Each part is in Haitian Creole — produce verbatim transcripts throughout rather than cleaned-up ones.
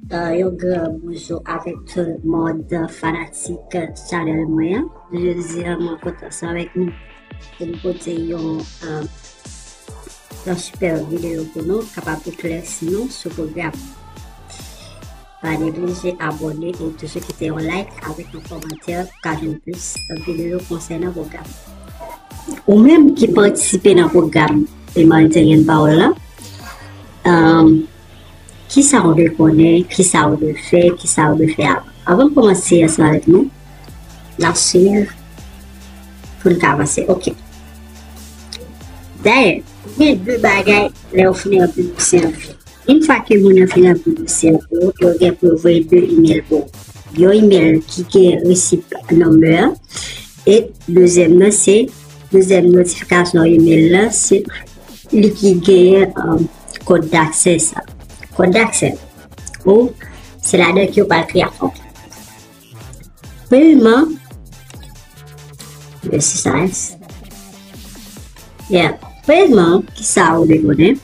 Yon gran bonjou avèk tout mond fanatik chanèl mwen an. Jodi a, mwen kontan ansanm avèk nou pou m pote yon yon super video pou nou kapab eklèsi nou sou pwogram. Pa neglije abòne e toujou kite yon like avèk yon kòmantè pou ka jwenn plis video konsènan pwogram. Ou menm ki patisipe nan pwogram Humanitarian Bowl la, um, kisa ou dwe konnen, kisa ou dwe fè, kisa ou dwe fè avan. Avan m kòmanse ansanm avèk nou, n ap swiv pou n ka avanse. Ok. Dayè, gen de bagay lè yo fin ranpli dosye an. Yon fwa ke moun nan fin ranpli dosye an pou ou, yo gen pou yo voye de email pou ou. Yon email ki gen receipt number e dezyèm nan se, dezyèm notifikasyon email la se li ki genyen um, kòd d'aksè sa. Kòd d'aksè ou se ladan ke yo pral kreye kont. Premyèman, exercise. Yeah. Premyèman, kisa ou dwe konnen?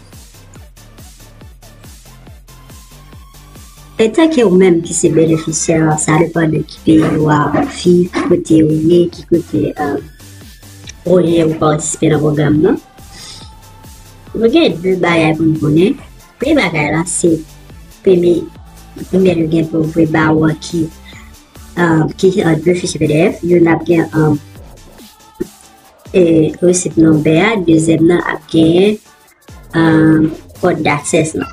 Etanke ou menm ki se benefisyè, sa depann de ki peyi ou a, ki kote ou ye, ki kote ou ye ou patisipe nan pwogram nan. Nou gen de bagay pou nou konnen. Premye bagay la se premye email yo gen pou voye ba ou an ki ki an de fichye P D F. Youn ap gen e, receipt number a, dezyèm nan ap genyen um, kòd d'aksè lan.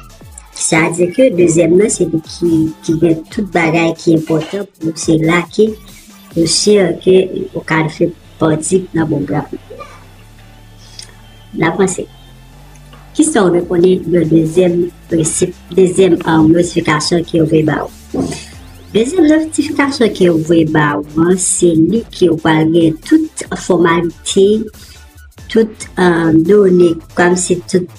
Sa vle di ke dezyèm nan se li ki, ki gen tout bagay ki enpòtan pou se la ke ou si ke ou ka fè pati nan pwogram. N ap avanse. Kisa ou dwe konnen nan dezyèm receipt, dezyèm um, notifikasyon ke yo voye ba ou? Dezyèm notifikasyon ke yo voye ba ou an, se li ke ou pral gen tout fòmalite, tout um, done, kòmsi tout,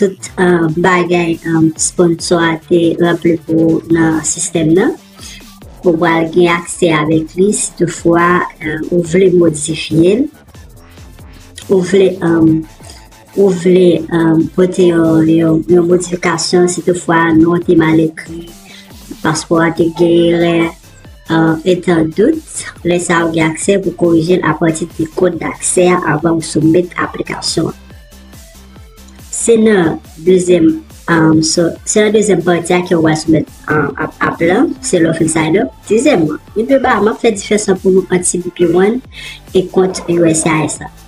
tout um, bagay um, sponsor a te ranpli pou ou nan sistèm nan. Ou pral gen aksè avèk li si toutfwa um, ou vle modifye l. Ou vle um, ou vle um, pote yon, yon, yon modifikasyon si toutfwa non te mal ekri, paspò a te gen erè, uh, etan dout, lè sa ou gen aksè pou korije l apati de kòd d'aksè a anvan ou soumèt aplikasyon an. Se nan dezyèm um, so, se nan dezyèm pati a ke ou pral soumèt um, ap, ap lan, se lè ou fin sign up. Dezyèmman, li de ba m ap fè diferans lan pou nou ant C B P One e kont U S C I S la.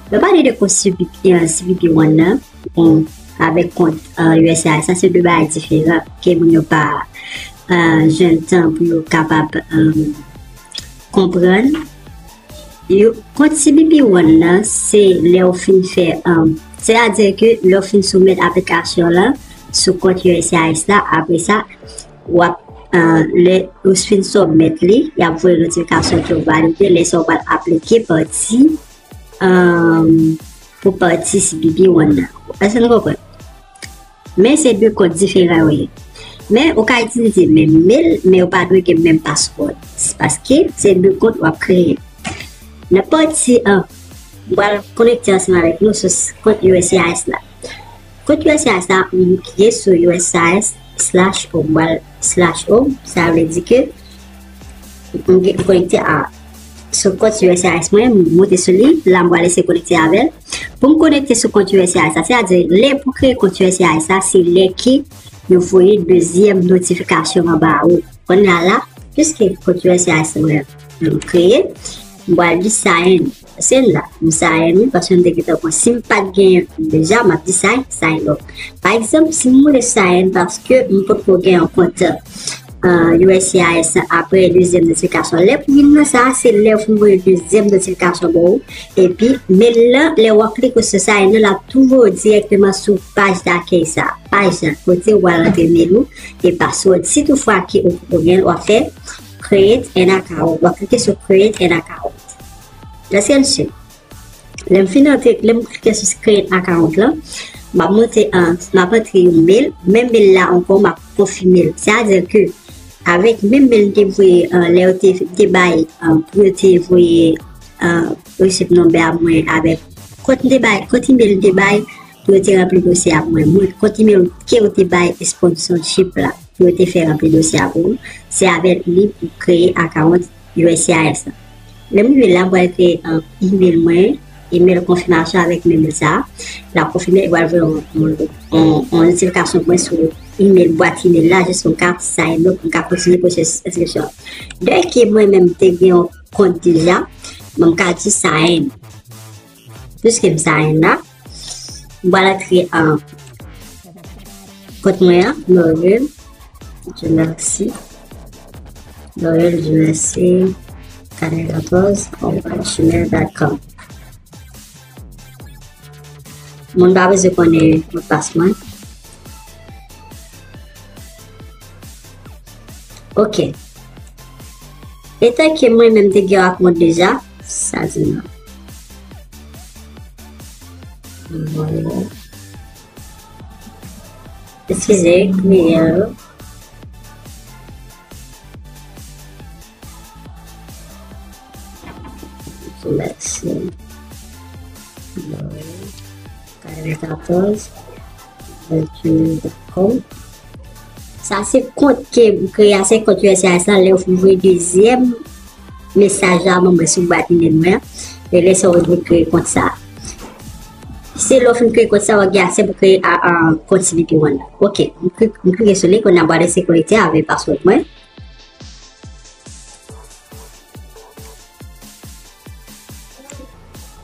Lè pale de kont C B P, uh, C B P One nan, um, avèk kont uh, U S C I S la, se de bagay diferan ke moun yo pa uh, jwenn tan pou yo kapab um, konprann. Yo, kont C B P One nan, se lè ou fin fè, um, sètadi ke lè ou fin soumèt aplikasyon lan sou kont U S C I S la, apre sa, w ap, uh, lè ou fin soumèt li, y ap voye notifikasyon ke w valide, lè sa w pral aplike pati, um, pou pati C B P One nan. Èske nou konprann? Men se de kont diferan yo ye. Men ou ka itilize menm mail, men ou pa dwe gen menm password. Paske se de kont w ap kreye. Nan pati an, m pral konekte ansanm avèk nou sou kont U S C I S la. Kont U S C I S la, m klike sou U S C I S slash home, m pral slash home, sa vle di ke m gen konekte a sou kont U S C I S mwen, m moute sou li, la m pral eseye konekte avè l. Pou m konekte sou kont U S C I S la, sètadi lè pou kreye kont U S C I S la, se lè ke yo voye dezyèm notifikasyon an ba ou. Kounye a la, piske kont U S C I S mwen m kreye, m pral di sign. Se la, m sign wi, paske m te gentan pran. Si m pa t genyen deja, m ap di sign, sign up. Pa egzanp, si m vle sign paske m potko gen yon kont uh, U S C I S apre dezyèm notifikasyon. Lè pou vin nan sa, se lè ou fin voye dezyèm notifikasyon ba ou. Epi, mail lan, lè w ap klike sou sign in, l ap tou voye w dirèkteman sou paj dakèy sa. Paj lan, kote w al antre mail ou e password. Si toutfwa ke ou poko gen l, w ap fè create an account. W ap klike sou create an account. Lè se l sou Lè m fin antre, lè m klike sou create account lan, m ap monte an, m ap antre yon mail, menm mail la ankò, m ap konfime l. Sètadi ke avèk menm mail m te voye an, lè yo te, te bay an, pou yo te voye an, receipt number a mwen avèk kòd m te bay, kòd email m te bay, pou yo te ranpli dosye a pou mwen. Mwen, kòd email ke yo te bay sponsorship la. pou yo te fè ranpli dosye a pou ou. Se avèk li pou kreye akawont U S C I S la. Lè m rive la, m pral kreye, um, email mwen, email konfimasyon avèk email sa. L ap konfime, e pral voye yon, yon, yon, yon notifikasyon pou mwen sou email, bwat email la, jis pou m ka sign up, pou m ka kontinye pwosesis enskripsyon. Dèke mwen menm te gen yon kont deja, bon, m ka di sign. Piske m sign la, m pral antre an kont mwen an, Lorel Dumercy. Lorel Dumercy katrevenkatòz arobaz gmail dot com. Moun pa bezwen konnen modpas mwen. Ok. Etan ke mwen menm te gen yon kont deja, sa di non. Eskize, kliyan yo. Mèsi. Katrevenkatòz, gmail dot com. Sa se kont ke m kreye a, se kont U S C I S la, lè yo fin voye dezyèm mesaj la ban mwen sou bwat email mwen an. E lè sa w vin kreye kont sa. Se lè w fin kreye kont sa, w gen aksè pou kreye a, a, kont C B P One la. Ok, m kli-, m klike sou li, kounye a m pral eseye konekte avèk password mwen.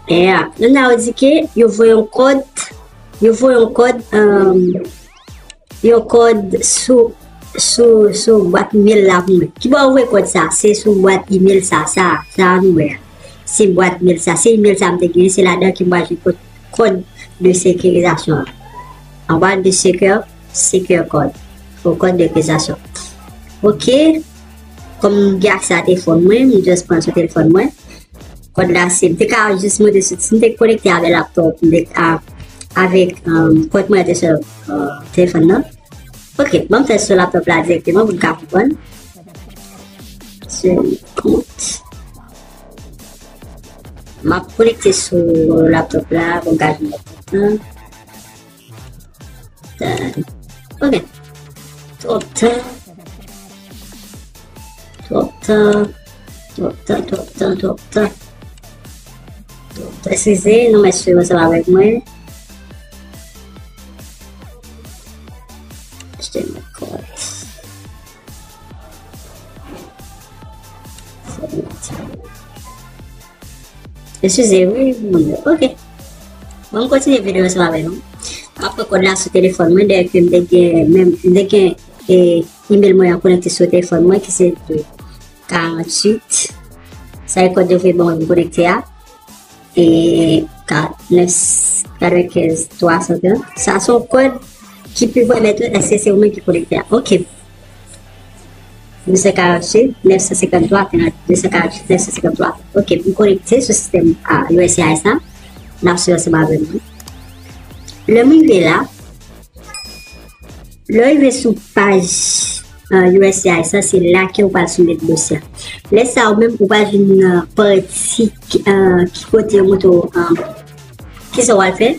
Yeah. Kounye a yo di ke yo voye yon kòd, yo voye yon kòd, um, yon kòd sou, sou, sou bwat email la pou mwen. Ki bò yo voye kòd sa? Se sou bwat email sa, sa, sa nou wè a. Se bwat email sa, se email sa m te genyen, se ladan ke m pral jwenn kòd, kòd de sekirizasyon an. Anba de secure, secure code. Fo kòd de sekirizasyon. Ok. Kòm m gen aksè a telefòn mwen, m just pran sou telefòn mwen. Kòd la, si m te ka jis monte sou, si m te konekte avèk laptop, m te ka, avèk, um, kòd mwen te sou, uh, telefòn nan. Ok, ban m fè sou laptop la dirèkteman pou n ka konprann. Se kont. M ap konekte sou laptop la pou m ka jwenn laptop la. Ok. Twòp tan. Twòp tan. Twòp tan, twòp tan, twòp tan. Twòp tan. Eskize, nou mèt swiv ansanm avèk mwen. Achte mwen kòt. Eskize, wi, moun yo. Ok. Bon, m kontinye videyo ansanm avè nou. M ap pran kòd la sou telefòn mwen, dèyè ke m te gen, menm, m te gen, e, email mwen an konekte sou telefòn mwen, ki se karanntuit. Sa e kòd yo voye ban mwen pou m konekte a. E ka-, nèf, katrevenkenz, twa san trant. Sa se yon kòd ki pou pèmèt ou, èske se ou menm ki konekte a? Ok. De san karanntuit, nèf san senkanntwa, de san karanntuit, nèf san senkanntwa. Ok, m konekte sou sistèm a U S C I S la. N ap swiv ansanm avè mwen. Lè m rive la, lè w rive sou paj, uh, U S C I S la, se la ke w pral soumèt dosye a. Lè sa a, ou menm, ou pral jwenn, uh, pati ki, uh, ki kote yo montre w, uh, kisa w pral fè.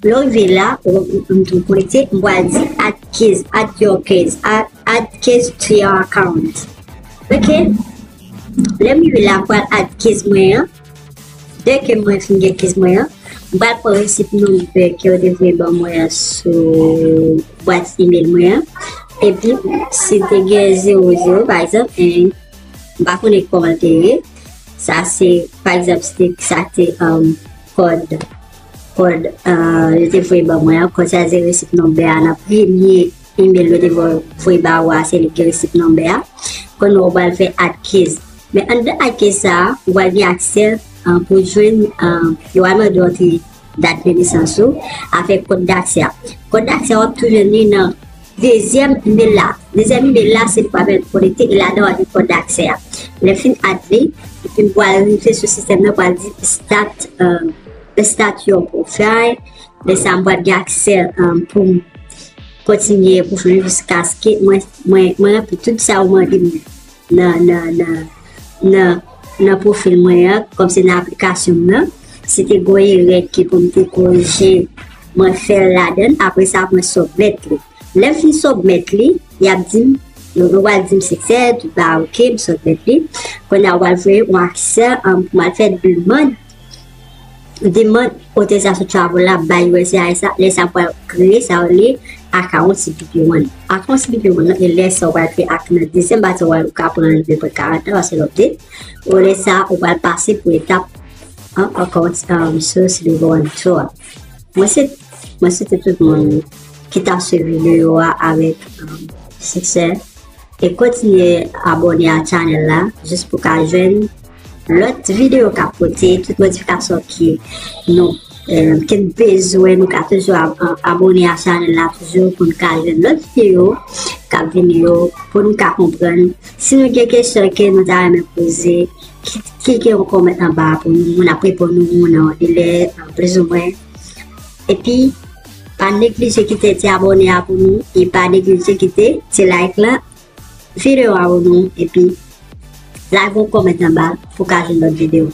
Lè w rive la, ou, ou, ou, ou konekte, m pral di add keys, add your keys, add, add keys to your account. Ok? Lè m rive la, m pral add keys mwen an. Dèke mwen fin gen keys mwen an, m pral pran resit nonbè ke yo te voye ban mwen an sou bwat email mwen an. Epi, si te gen zewo zewo, pa egzanp, en, m pa konnen kòman l te ye. Sa se, pa egzanp, si te, sa te, um, kòd, kòd, uh, yo te voye ban mwen an, kòd sa se resit nonbè a nan premye email yo te vo-, voye ba ou a, se li ki resip nonbè a. Kounye a ou pral fè add keys. Men anndan add keys sa a, ou pral gen aksè, an, pou jwenn, an, yo pral mande w antre dat de nesans ou, avèk kòd daksè a. Kòd daksè a, w ap tou jwenn li nan dezyèm email la. Dezyèm email la, se li pral konekte, e ladan w ap jwenn kòd daksè a. Lè fin add li, epi m pral rive sou sistèm nan, pral di start, an, start your profile. Lè sa a, m pral gen aksè, an, pou m kontinye pou fè jiskaske mwen, mwen, mwen ranpli tout sa ou mande m nan, nan, nan, nan, nan pwofil mwen an, kòm se nan aplikasyon m nan. Si te gen erè ke pou m te korije, mwen fè l ladan l. Apre sa, mwen submit li. Lè m fin submit li, y ap di m, yo pral di m siksè, tout bagay oke, m submit li. Kounye a, yo pral voye yon aksè, um, pou m al fè demann, demann otorizasyon travel la bay U S C I S la. Lè sa, yo pral kreye sa yo rele account C B P one. Account C B P one nan, e lè sa, yo pral kreye ak nan dezyèm pati, yo pral ka pran nenpòt karant tan, paske l update. Ou lè sa, ou pral pase pou etap an, ankò, um, sou C B P one two a. Mwen se, mwen swete tout moun ki t ap swiv videyo a avèk, um, siksè. E kontinye abòne a channel la, jis pou ka jwenn lòt videyo k ap pote, tout modifikasyon ki nou, um, ke n bezwen, nou ka toujou ab-, an-, abòne a channel la toujou pou n ka jwenn lòt videyo k ap vini yo, pou n ka konprann. Si nou gen kesyon ke nou ta renmen poze, ki, ki gen yon kòmantè anba pou nou, moun ap reponn nou nan yon delè, uh, plizoumwen. Epi, pa neglije kite ti abòne a pou nou, e pa neglije kite ti like la, videyo a pou nou, epi like yon kòmantè anba pou ka jwenn lòt videyo.